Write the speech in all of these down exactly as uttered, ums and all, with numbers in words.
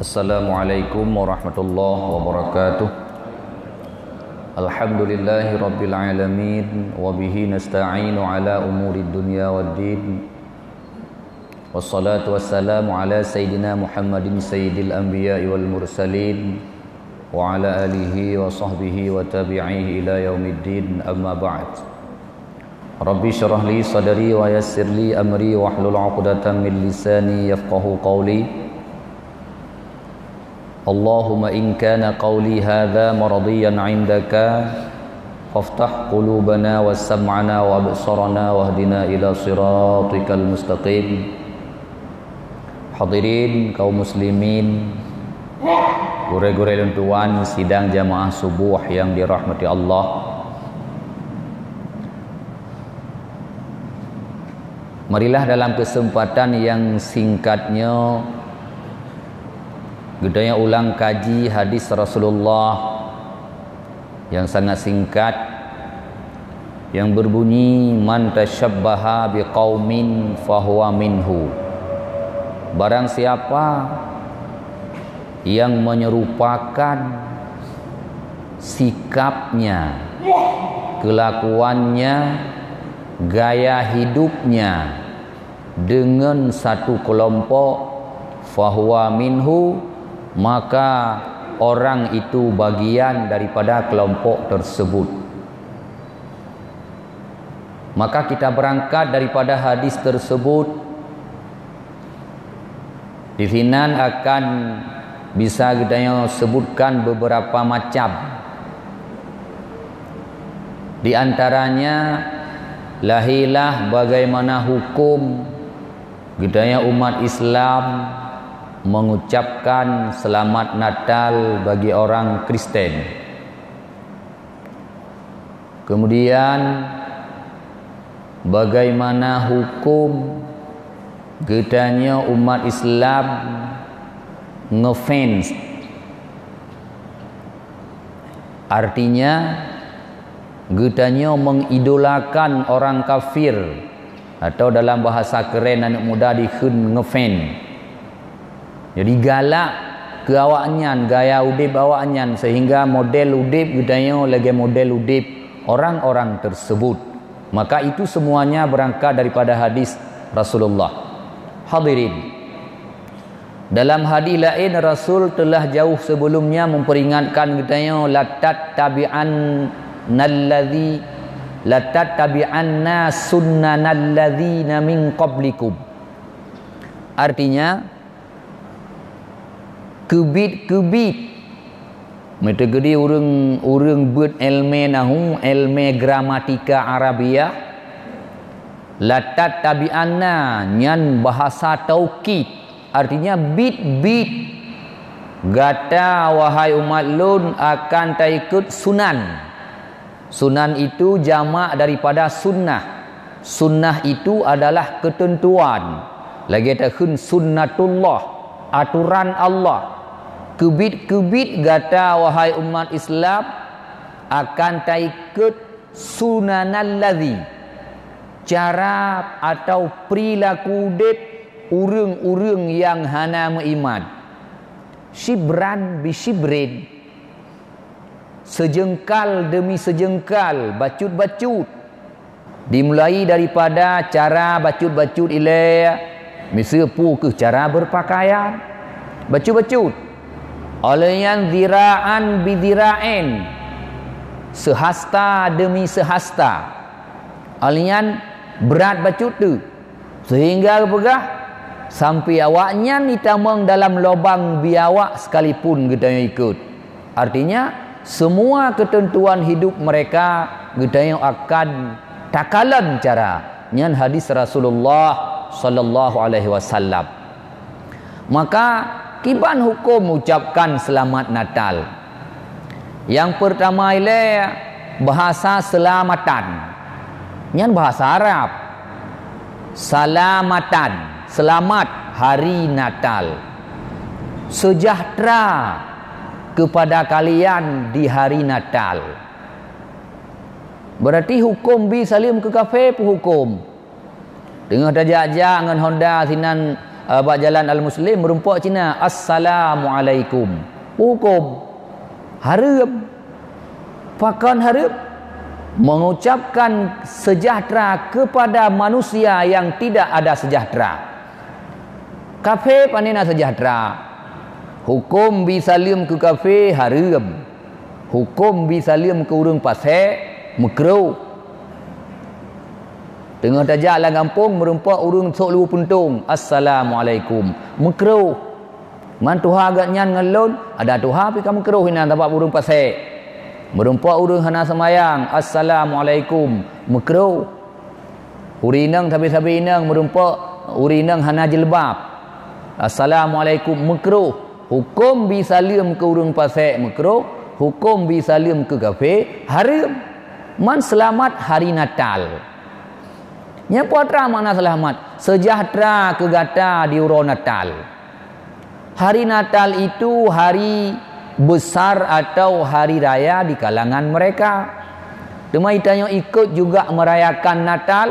Assalamualaikum warahmatullahi wabarakatuh. Alhamdulillahi rabbil alamin, wa bihi nasta'inu ala umurid dunya waddin. Wassalatu wassalamu ala sayyidina Muhammadin sayyidil anbiya'i wal mursalin, wa ala alihi wa sahbihi wa tabi'ihi ila yaumiddin, amma ba'd. Rabbi syrah li sadri wa yassir li amri wahlul 'uqdatam min lisani yafqahu qawli. Allahumma in kana qawli hadza mardiyan 'indaka, faftah qulubana wa sam'ana wa absarana wahdina ila siratikal mustaqim. Hadirin kaum muslimin, gurée-gurée lôn tuan, sidang jamaah subuh yang dirahmati Allah. Marilah dalam kesempatan yang singkatnya geutanyoe ulang kaji hadis Rasulullah yang sangat singkat, yang berbunyi, "Man tasyabbaha biqaumin fahuwa minhu." Barang siapa yang menyerupakan sikapnya, kelakuannya, gaya hidupnya dengan satu kelompok, fahuwa minhu, maka orang itu bagian daripada kelompok tersebut. Maka kita berangkat daripada hadis tersebut, di sinan akan bisa geutanyoe sebutkan beberapa macam. Di antaranya, lahirlah bagaimana hukum geutanyoe umat Islam mengucapkan Selamat Natal bagi orang Kristen. Kemudian, bagaimana hukum geutanyoe umat Islam ngefans? Artinya, geutanyoe mengidolakan orang kafir, atau dalam bahasa keren aneuk muda dikheun ngefans. Jadi, galak keu awaknyan, gaya udeb awaknyan, sehingga model udeb geutanyoe lagée model udeb orang-orang tersebut. Maka itu semuanya berangkat daripada hadis Rasulullah. Hadirin, dalam hadis laén Rasul telah jauh sebelumnya memperingatkan geutanyoe, "Latat tabi'annalladzi, latat tabi'anna sunnanalladzina min qablikum." Artinya, keubiet-keubiet. Meuteugedi ureuëng, ureuëng beuet ilmu nahu, ilmu gramatika Arabiah, "Latat tabi'anna" nyan bahasa taukid, artinya bit-bit. Gata, wahai umat lôn, akan taikot sunan. Sunan itu jamak daripada sunnah. Sunnah itu adalah ketentuan. Lagée takheun sunnatullah, aturan Allah. Keubiet-keubiet gata, wahai umat Islam, akan taikot sunanalladzi, cara atau perilaku udeb ureuëng-ureuëng nyang hana meuiman. Syibran bi syibrin, sejeungkal demi sejeungkal, bacut-bacut. Dimulai daripada cara bacut-bacut ilée, miseue peu kheueh cara beupakaian, bacut-bacut. Óh lheueh nyan ziraan bi zirain, seuhasta demi seuhasta. Óh lheueh nyan brat bacut teuk. Sehingga geupeugah, sampai awaknyan jitamong dalam lubang biawak sekalipun geutanyoe ikot. Artinya, semua ketentuan hidup mereka geutanyoe akan takalon cara. Nyan hadis Rasulullah sallallahu alaihi wasallam. Maka, kiban huköm ucapkan Selamat Natal? Nyang peurtama ilée bahasa seulamatan. Nyan bahasa Arab. Salamatan, selamat hari Natal. Sejahtera kepada kalian di hari Natal. Berarti huköm bi saleuem keu kafé peuhuköm. Teungoh tajak-jak ngon honda sinan Eh, bak jalan Al-Muslim, meurumpok cina, "Assalamualaikum." Huköm. Hareuem. Pakon hareuem? Mengucapkan sejahtera kepada manusia yang tidak ada sejahtera. Kafé pane na sejahtera. Huköm bi saleuem keu kafé hareuem. Huköm bi saleuem keu ureuëng pasék meukruh. Teungoh tajak lam gampông, meurumpok ureuëng sôk luweue puntông, "Assalamualaikum." Meukruh. Man tuha geuhnyan ngon lôn, ada tuha pih ka meukruh inan sabab ureuëng pasék. Meurumpok ureuëng hana seumayang, "Assalamualaikum." Meukruh. Ureuëng inong sabe-sabe inong meurumpok ureuëng inong hana jilbab, "Assalamualaikum." Meukruh. Huköm bi saleuem keu ureuëng pasék meukruh, huköm bi saleuem keu kafé hareuem. Man seulamat hari Natal. Nyan peue atra makna seulamat? Sejahtera keu gata di uroe Natal. Hari Natal itu hari besar atau hari raya di kalangan mereka. Teuma geutanyoe ikut juga merayakan Natal.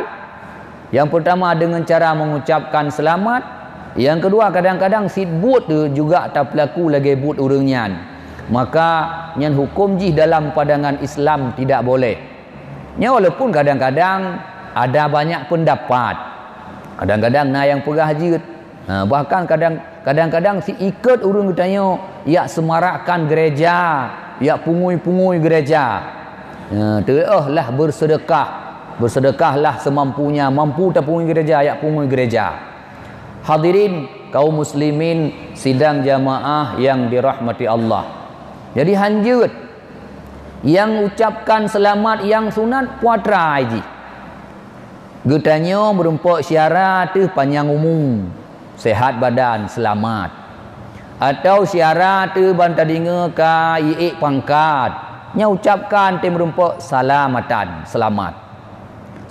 Yang pertama dengan cara mengucapkan selamat. Yang kedua, kadang-kadang cit buet tu juga tapeulaku lagée buet ureuëng nyan. Maka nyan huköm jih dalam pandangan Islam tidak boleh. Nyan walaupun kadang-kadang ada banyak pendapat. Kadang-kadang na nyang peugah jeuet. Ha, bahkan kadang, kadang-kadang cit ikot ureuëng geutanyoe jak semarakkan gereja, jak pungui-pungui gereja. Ha, teuh lah bersedekah. Bersedekahlah semampunya, mampu tapungui gereja, jak pungui gereja. Hadirin kaum muslimin sidang jamaah yang dirahmati Allah. Jadi hanjeuet nyang ucapkan selamat nyang sunat peue atra jih. Geutanyoe meurumpok syedara teuh panyang umu, sehat badan, seulamat. Atau syedara teuh ban tadeungoe ka iék pangkat, nyan ucapkan teuh meurumpok salamatan, seulamat.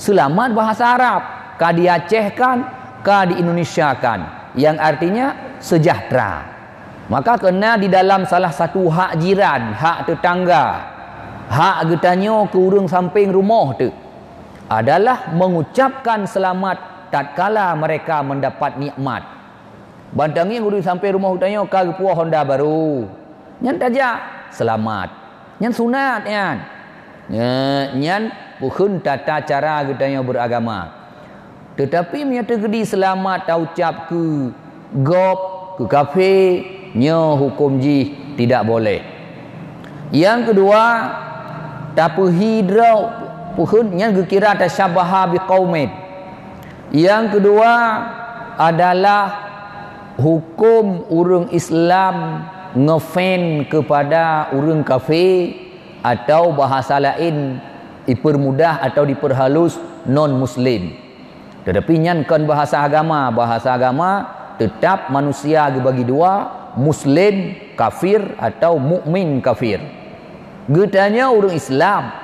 Seulamat bahasa Arab, ka diacehkan, ka di-Indonesiakan, yang artinya sejahtera. Maka keunan di dalam salah satu hak jiran, hak tetangga, hak geutanyoe keu ureuëng sampéng rumoh teuh adalah mengucapkan selamat tatkala mereka mendapat nikmat. Ban tangieng ureuëng sampéng rumoh geutanyoe ka geupuwoe honda barô. Nyan tajak, selamat. Nyan sunat nyan. Nya, nyan peuhun tata cara geutanyoe beragama. Teutapi meunyoe teugeudi seulamat taucap keu gob, keu kafé, nyoe huköm jih tidak boleh. Nyang keudua, tapeuhi droe peuhun nyan geukira tasyabbaha biqaumin. Nyang keudua adalah huköm ureuëng Islam ngefan keupada ureuëng kafé atau bahasa laén dipeurmudah atau dipeurhalus non muslim. Teutapi nyan kon bahasa agama. Bahasa agama teutab manusia geubagi dua, muslim kafir atau mukmin kafir. Geutanyoe ureuëng Islam,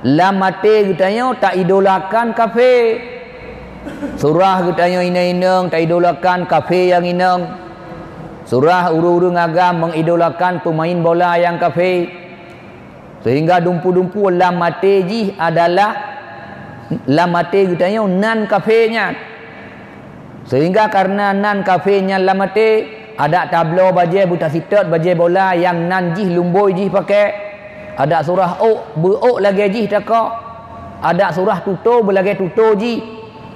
lam até geutanyoe taidolakan kafé. Surah geutanyoe inong-inong taidolakan kafé nyang inong. Surah ureuëng-ureuëng agam mengidolakan peumain bola nyang kafé. Sehingga dumpeue-dumpeue lam até jih adalah lam até geutanyoe nan kafé nyan. Sehingga kareuna nan kafé nyan lam até, adak tabloe bajée beutasitot bajée bola nyang nan jih lumbôi jih pakai. Adak surah ôk beuôk lagée jih takok. Adak surah tutoe beulagée tutoe jih.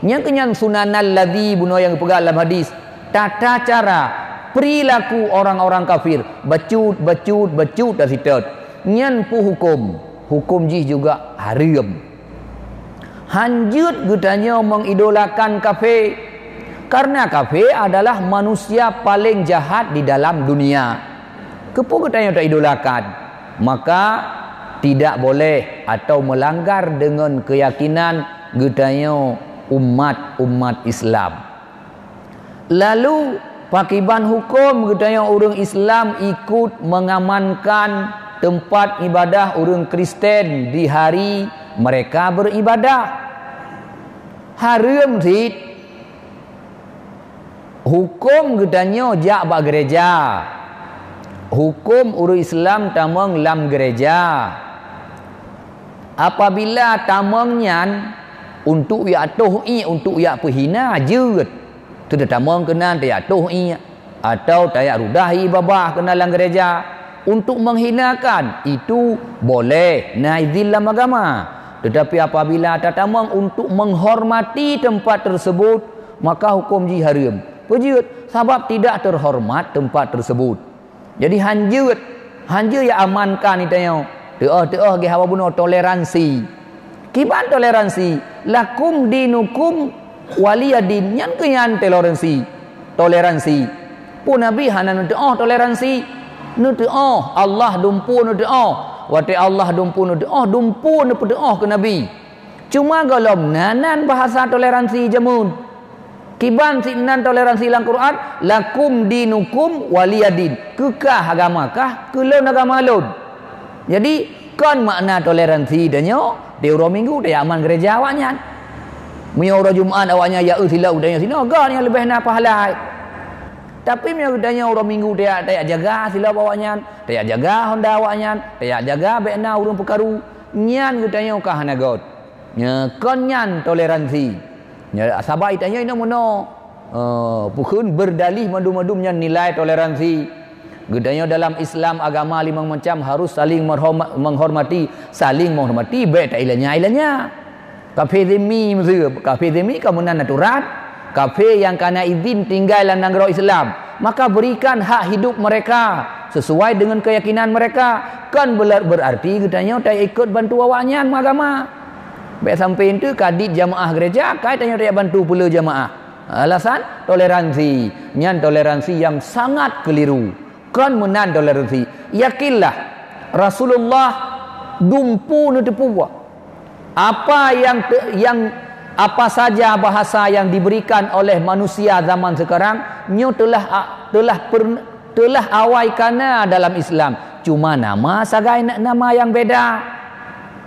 Nyang keunyan sunanal ladzi bunoe nyang geupeugah lam hadis. Tata cara perilaku orang-orang kafir, bacut, bacut, bacut tasitot. Nyan peue huköm? Huköm jih juga hareuem. Hanjeuet geutanyoe mengidolakan kafé, karena kafé adalah manusia paléng jahat di dalam dunia. Keupeue geutanyoe taidolakan? Maka tidak boleh atau melanggar dengan keyakinan geutanyoe umat-umat Islam. Lalu, pakiban huköm geutanyoe ureuëng Islam ikut mengamankan tempat ibadah ureuëng Kristen di hari mereka beribadah? Hareuem cit. Huköm geutanyoe jak bak gereja. Huköm ureuëng Islam tamong lam gereja. Apabila tamong nyan untuk jak toh ié, untuk jak peuhina, jeuet. Teutamong keunan tajak toh ié, atau tajak rudah ié babah keunan lam gereja untuk menghinakan, itu boleh, na izin lam agama. Tetapi apabila tatamong untuk menghormati tempat tersebut, maka hukum jih hareuem. Peue jeuet? Sabab tidak terhormat tempat tersebut. Jadi hanjeuet, hanjeuet ya amankan geutanyoe. Teuoh-teuoh geuh hawa bunoe toleransi. Kiban toleransi, lakum dinukum waliyadin, nyan keuh nyan toleransi. Toleransi. Peue Nabi hana neuteuoh toleransi? Neuteuoh, Allah dumpeue neuteuoh. Watée Allah dumpeue neuteuoh, dumpeue neupeuteuoh keu Nabi. Cuma gohlom na nan bahasa toleransi jameun. Kiban sinan toleransi lam Quran, lakum dinukum waliyadin. Keu kah agama kah, keu lôn agama lôn. Jadi, kon makna toleransi tanyoe, di uroe Minggu tajak aman gereja awaknyan. Meunyoe uroe Jumat awaknyan jak eu silop geutanyoe sinoe, kon nyang leubeh na pahala. Tapi meunyoe geutanyoe uroe Minggu tajak, tajak jaga silop awaknyan, tajak jaga honda awaknyan, tajak jaga bék na ureuëng peukaru, nyan geutanyoe ka hana göt. Nya, kon nyan toleransi. Nya, sabab geutanyoe inoe meunoe, eh, peukheun berdalih mandum-mandum nyan nilai toleransi. Geutanyoe dalam Islam agama limong macam harus saling merhorma-, menghormati, saling menghormati, bék ta ilanya-ilanya. Kafé zimmi meuseu, kafé zimmi ka meunan aturan. Kafé nyang kana izin tinggai lam nanggroe Islam, maka berikan hak hidup mereka sesuai dengan keyakinan mereka. Kon beula-, berarti geutanyoe ta ikot bantu awaknyan meuagama. Bék sampai enteuk ka dit jamaah gereja, kai tanyoe tajak bantu peuleu jamaah. Alasan toleransi. Nyan toleransi yang sangat keliru. Kon meunan toleransi. Yakinlah, Rasulullah dumpeue neuteupeue. Apa yang te-, yang, apa saja bahasa yang diberikan oleh manusia zaman sekarang, nyoe telah a-, telah per-, telah awai kana dalam Islam. Cuma nama sagai na-, nama yang beda.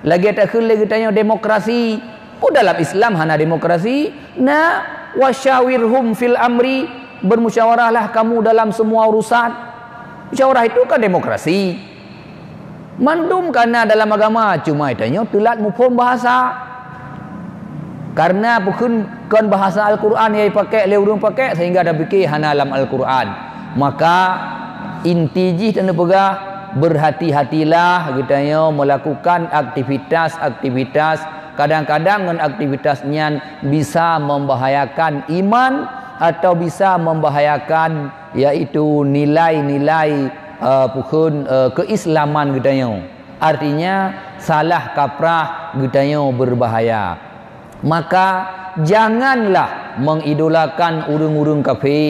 Lagée takheun lé geutanyoe demokrasi. Oh, dalam Islam hana demokrasi. Na, wasyawirhum fil amri, bermusyawarahlah kamu dalam semua urusan. Musyawarah itu kan demokrasi. Mandum kana dalam agama, cuma tanyoe teulat muphom bahasa. Karena peukheun kon bahasa Al-Quran nyang jipakée lé ureuëng pakée, sehingga tapike hana lam Al-Quran. Maka inti jih tanyoe peugah, berhati-hatilah geutanyoe melakukan aktivitas-aktivitas, kadang-kadang ngon aktivitas nyan bisa membahayakan iman atau bisa membahayakan, yaitu nilai-nilai, eh, peukheun, eh, keislaman geutanyoe. Artinya, salah kaprah geutanyoe berbahaya. Maka, janganlah mengidolakan ureuëng-ureuëng kafé.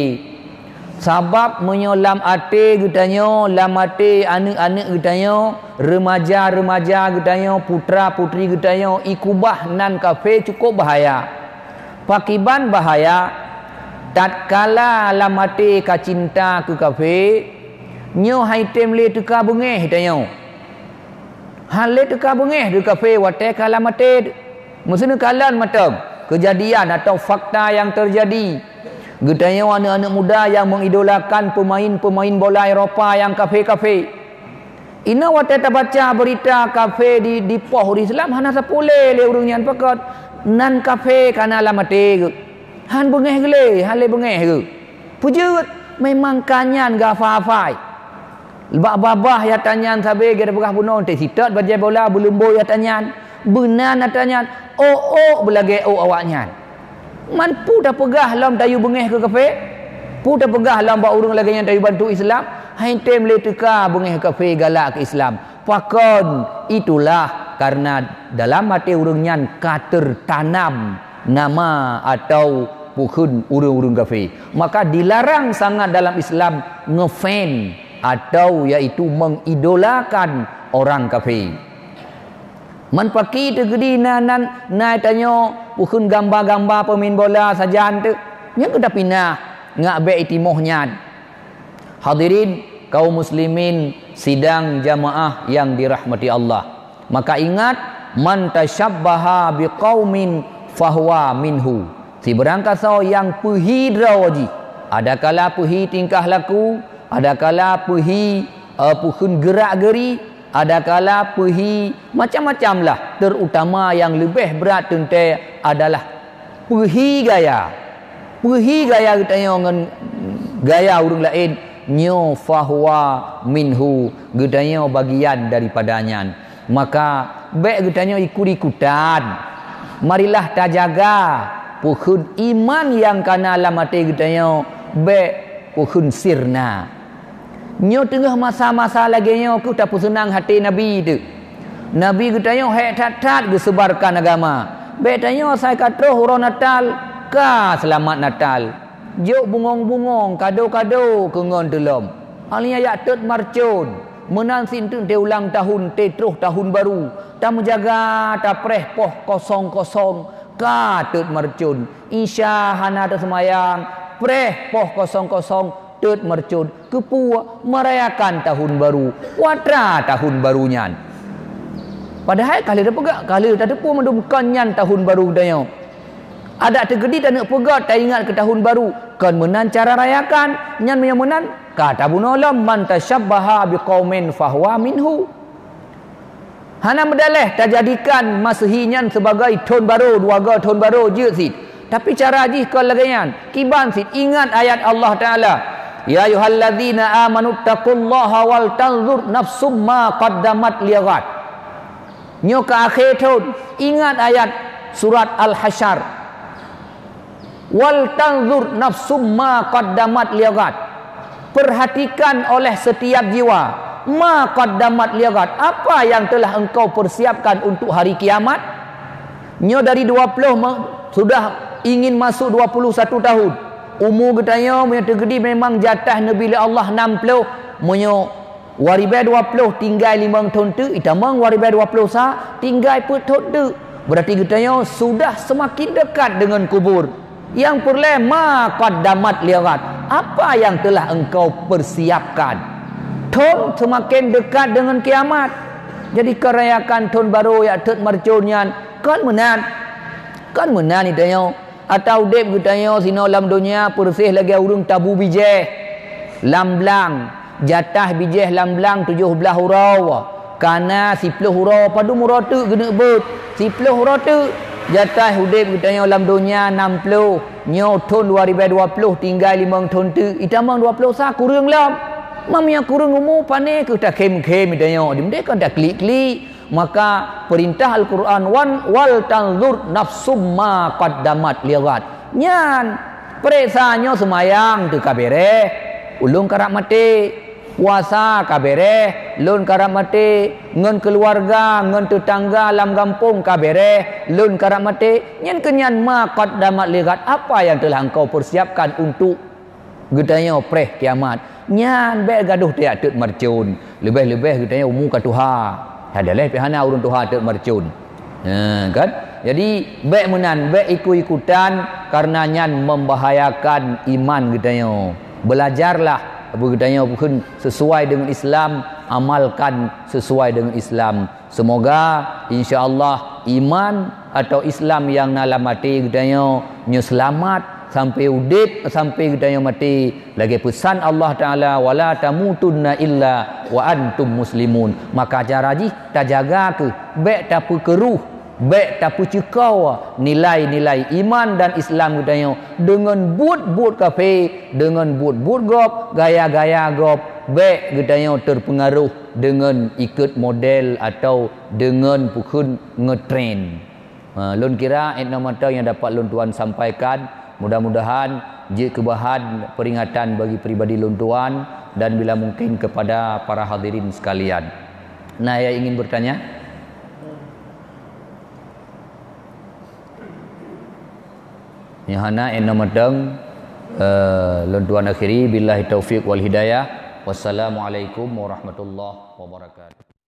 Sabab meunyoe lam até geutanyoe, lam até aneuëk-aneuëk geutanyoe, remaja-remaja geutanyoe, putra-putri geutanyoe, ikubah nan kafé cukup bahaya. Pakiban bahaya, tatkala lam até ka cinta keu kafé, nyoe hai tem lé teuka beungéh tanyoe. Han lé teuka beungéh keu kafé watée ka lam até. Meuseuneuk kalon mantong keujadian atau fakta nyang teujadi. Geutanyoe aneuëk-aneuëk muda nyang mengidolakan peumain-peumain bola Eropa nyang kafé-kafé. Inoe watée tabaca beurita kafé di, dipoh ureuëng Islam hana sapeue lé lé ureuëng nyan pakon. Nan kafé kana lam até geuh. Han beungéh geuh lé, han lé beungéh geuh. Peue jeuet, memang ka nyan geuhafai-hafai. Bak babah nyang tanyan sabe geupeugah bunoe teuh sitot bajée bola beuleumbôi nyang tanyan, beunan nyang tanyan, ôk-ôk beulagée ôk awaknyan. Man peue tapeugah lom tayue beungéh keu kafé? Peue tapeugah lom bak ureuëng lagée nyan tayue bantu Islam? Hai tem lé teuka beungéh kafé galak keu Islam. Pakon? Itulah karena dalam até ureuëng nyan ka teutanam nama atau peukheun ureuëng-ureuëng kafé. Maka dilarang sangat dalam Islam ngefan atau yaitu mengidolakan orang kafé. Man paki teugeudi na, nan, na tanyoe peukheun gamba-gamba peumain bola sajan teuk, nyan keu tapinah ngak bék itimoh nyan. Hadirin kaum muslimin sidang jamaah yang dirahmati Allah. Maka ingat, "Man tasyabbaha biqaumin fahuwa minhu." Sibarang kasoe nyang peuhi droe jih, adakala peuhi tingkah laku, adakala peuhi, eh, peukheun geurak-geuri, adakala peuhi macam-macam lah, terutama nyang leubeh brat teuntée adalah peuhi gaya. Peuhi gaya geutanyoe ngon gaya ureuëng laén, nyoe fahuwa minhu, geutanyoe bagian daripada nyan. Maka bék geutanyoe ikut-ikutan. Marilah tajaga peukheun iman nyang kana lam até geutanyoe, bék peukheun sirna. Nyoe teungoh masa-masa lagée nyoe keuh tapeuseunang até Nabi teuh. Nabi geutanyoe hék that-that geuseubarkan agama. Bék tanyoe asai ka troh uroe Natal, ka seulamat Natal. Jok bungong-bungong, kado-kado keu ngon teulom. Alheuh nyan jak teut marcon. Meunan sinteuk teuh ulang tahun, teuh troh tahun baru. Tameujaga tapreh poh kosong-kosong, ka teut marcon. Isya hana teuseumayang, preh poh kosong-kosong, teut marcon. Keupeue? Merayakan tahun baru. Watra tahun baru nyan. Padahai ka lheueh tapeugah, ka lheueh tateupeue mandum kon nyan tahun baru geutanyoe. Adak teukeudi taneuk peugah taingat keu tahun baru. Kon meunan cara rayakan. Nyan meunyoe meunan, ka tabunoe lom, "Man tasyabbaha biqaumin fahuwa minhu." Hana meudaléh tajadikan Masehi nyan sibagai thon barô, dua go thon barô, jeuet cit. Tapi cara jih kon lagée nyan. Kiban cit, ingat ayat Allah Taala, "Ya ayyuhalladzina amanuttaqullaha wal tanzur nafsum ma qaddamat lighad." Nyoe keu akhé thon, ingat ayat surat Al-Hasyr. "Wal tanzur nafsum ma qaddamat lighad." Perhatikan oleh setiap jiwa, "ma qaddamat lighad", apa yang telah engkau persiapkan untuk hari kiamat. Nyoe dari dua puluh me-, sudah ingin masuk dua puluh satu tahun. Umu geutanyoe meunyoe teukeudi memang jatah neubi lé Allah enam puluh. Meunyoe dua ribèe dua ploh tinggai limong thon teuk, itamong dua ribèe dua ploh sa tinggai peuet thon teuk. Berarti geutanyoe sudah semakin dekat dengan kubur. Nyang peureulèe, ma qaddamat lighad, apa yang telah engkau persiapkan. Thon semakin dekat dengan kiamat. Jadi, keurayakan thon barô jak teut marcon nyan, kon meunan. Kon meunan geutanyoe. Ata udép geutanyoe sinoe lam donya peureuseh lagée ureuëng tabu bijéh lam blang. Jatah bijéh lam blang tujoh blaih uroe, kana siploh uroe, padum uroe teuk geuneuk beuet? Siploh uroe teuk. Jatah udép geutanyoe lam donya nam ploh. Nyoe thon dua ribèe dua ploh tinggai limong thon teuk, itamong dua ploh sa kureueng lom. Meunyoe kureueng umu, pané kheueh takhém-khém geutanyoe, dimdeh kon taklik-klik. Maka peurintah Al-Qur'an, wan, "Wal tanzur nafsum ma qaddamat lighad." Nyan, peuriksa nyoe seumayang teuh ka béréh, ulôn karab maté, puasa ka béréh, lôn karab maté, ngon keuluwarga, ngon teutangga lam gampông ka béréh, lôn karab maté, nyan keu nyan ma qaddamat lighad, apa yang telah engkau persiapkan untuk geutanyoe preh kiamat. Nyan bék gadoh tajak teut marcon. Leubeh-leubeh geutanyoe umu ka tuha. Hadaléh pih hana ureuëng tuha teut marcon. Ha, kan? Jadi, bék meunan, bék ikut-ikutan, karena nyan membahayakan iman geutanyoe. Belajarlah, apa geutanyoe peukeun sesuai dengan Islam, amalkan sesuai dengan Islam. Semoga, insya Allah, iman atau Islam nyang na lam até geutanyoe nyoe seulamat sampai udép, sampai geutanyoe maté. Lagée peusan Allah Taala, "Wala tamutunna illa wa antum muslimun." Maka cara jih tajaga kheueh, bék tapeukeuruh, bék tapeuceukoe nilai-nilai iman dan Islam geutanyoe deungon buet-buet kafé, deungon buet-buet gob, gaya-gaya gob. Bék geutanyoe teupeungaruh deungon ikot model atau deungon peukeun ngetren. Ha, lôn kira 'et noe mantong nyang dapat lôn tuan sampaikan. Mudah-mudahan jeuet keu bahan peringatan bagi pribadi lôn tuan dan bila mungkin kepada para hadirin sekalian. Na nyang ingin bertanya? Nyang hana, 'et noe mantong, eh, lôn tuan akhiri. Billahi taufiq wal hidayah. Wassalamualaikum warahmatullahi wabarakatuh.